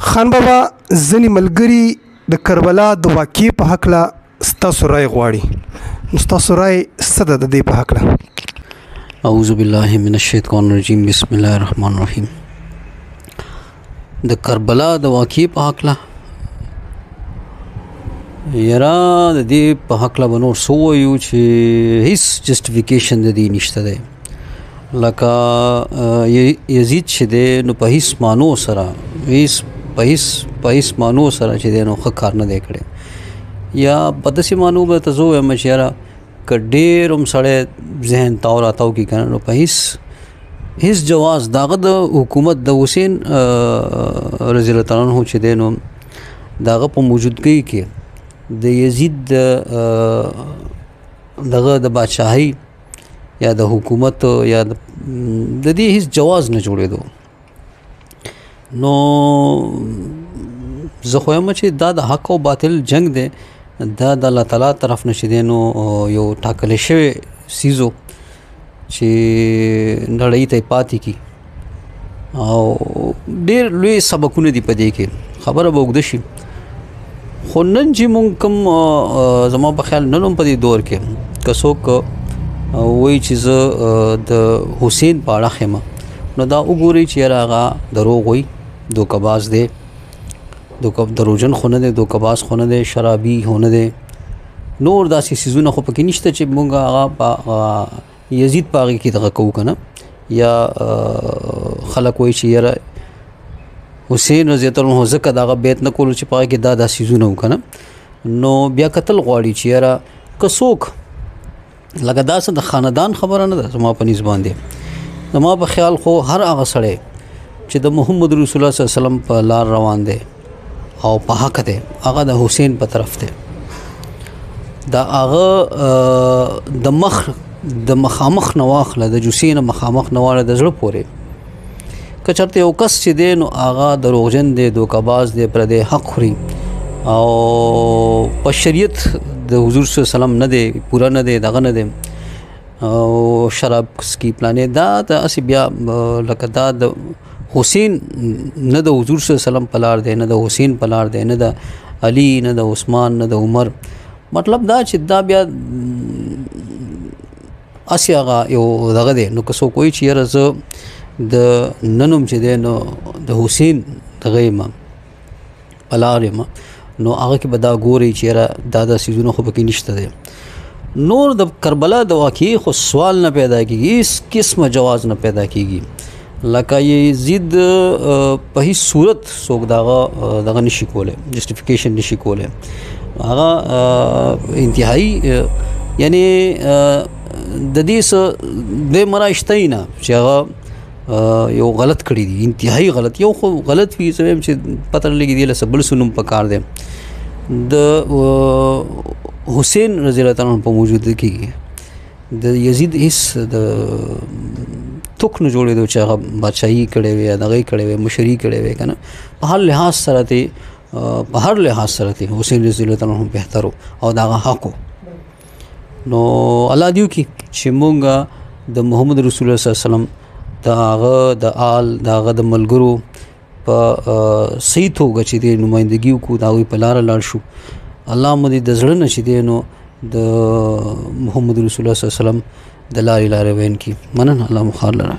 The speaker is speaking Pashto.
خان بابا، ځینې ملګري د کربلا د واقعې په هکله ستاسو رای غواړي، نو ستاسو رای څه ده د دې په هکله؟ اعوذ بالله من الشیطان الرجیم، بسم الله الرحمن الرحیم. د کربلا د واقعې په هکله، یرا د دې په هکله به نور څه ووایو چې هیڅ جسټیفیکیشن د دې نشته دی. لکه یزید چې دی نو په هیڅ مانو سره، هیڅ په هیڅ په هیڅ مانو سره چې دی نو ښه کار نه دی کړی، یا په داسې مانو به ته زه ووایم چې یاره که ډېر هم سړی ذهن تاو راتاو کړي که نه، نو په هیڅ هیڅ جواز داغه د حکومت د حسین رضی الله تعالی عنہ چې دی نو داغه په موجودګۍ کې د یزید د دغه د بادشاهي یا د حکومت یا د دې هیڅ جواز نه جوړېدو. نو زه خو یم چې دا د حق او باطل جنگ دی، دا د الله تعالی طرف نه چې دی نو یو ټاکل شوی سیزو چې نړۍ ته پاتې کی، او ډیر لوی سبقونه دي په دې کې، خبره به اوږده شي. خو نن چې مونږ کوم، زما په خیال نن هم په دې دور کې که څوک وایي چې زه د حسین په اړه یم، نو دا وګورئ چې یاره هغه دروغ وایي، دوکهباز دی، دروغجن خو نه دی، دوکهباز خو نه دی، شرابي خو نه دی، نور داسې څیزونه خو پکې نشته چې مونږ هغه په یزید په هغې کې دغه کوو که نه. یا خلک وایي چې یاره حسین رضی الله عنه ځکه دغه بیت نه کولو چې په هغې کې دا دا څیزونه وو که نه. نو بیا کتل غواړي چې یاره که څوک لکه دا څه د خاندان خبره نه ده، زما په نس باندې، زما په خیال خو هر هغه سړی چې د محمد رسول الله صلی الله علیه وسلم په لار روان دی او په حق دی، هغه د حسین په طرف دی. دا هغه د مخ د مخامخ نه واخله، د جوسې نه مخامخ نه واخله د زړه پورې، که چېرته یو کس چې دی نو هغه دروغجن دی، دوکهباز دی، پردی حق خوري او په شریعت د حضور صلی الله علیه وسلم نه دی پوره نه دی دغه نه دی او شراب سکي پلانې، دا د هسې بیا لکه دا د حسین نه د حضور صلی الله علیه وسلم په لار دی، نه د حسین په لار دی، نه د علی، نه د عثمان، نه د عمر. مطلب دا چې دا بیا هسې هغه یو دغه دی. نو که څوک وایي چې یاره زه د نن هم چې دی نو د حسین دغه یم، په لار یم، نو هغه کې به دا ګوري چې یاره دا دا څیزونه خو پکې نشته دی. نور د کربلا د واقعې خو سوال نه پیدا کیږي، هیڅ قسمه جواز نه پیدا کیږي. لکه یزید په هیڅ صورت څوک دغه دغه نشي کولی، جسټیفیکیشن نشي کولی. هغه انتهایی یعنی د دې څه دوی مراشته نه چې هغه یو غلط کړی دی، انتهایی غلط. یو خو غلط وي، زه وایم چې پته نه لګي دی له څه بل څه نوم پکار دی. د حسین رضی الله تعالی عنہ په موجودګي کې د یزید هیڅ د توک نه جوړېدو چې هغه بادشاهي کړې وي یا دغه یې کړې وي، مشري کړې وي که نه. په هر لحاظ سره ته، په هر لحاظ سره ته حسین رضی الله تعالی عنہ بهتر او د هغه حق. نو الله دې وکړي چې مونږ د محمد رسول الله صلی الله علیه وسلم د هغه د آل د هغه د ملګرو په صحیح توګه چې دی نمایندګي وکړو، د هغوی په لاره لاړ شو. الله مو دې د زړه نه چې دی نو د محمد رسول الله صلی الله علیه وسلم د لارې لارې وین کړي. مننه، الله مو خیر لره.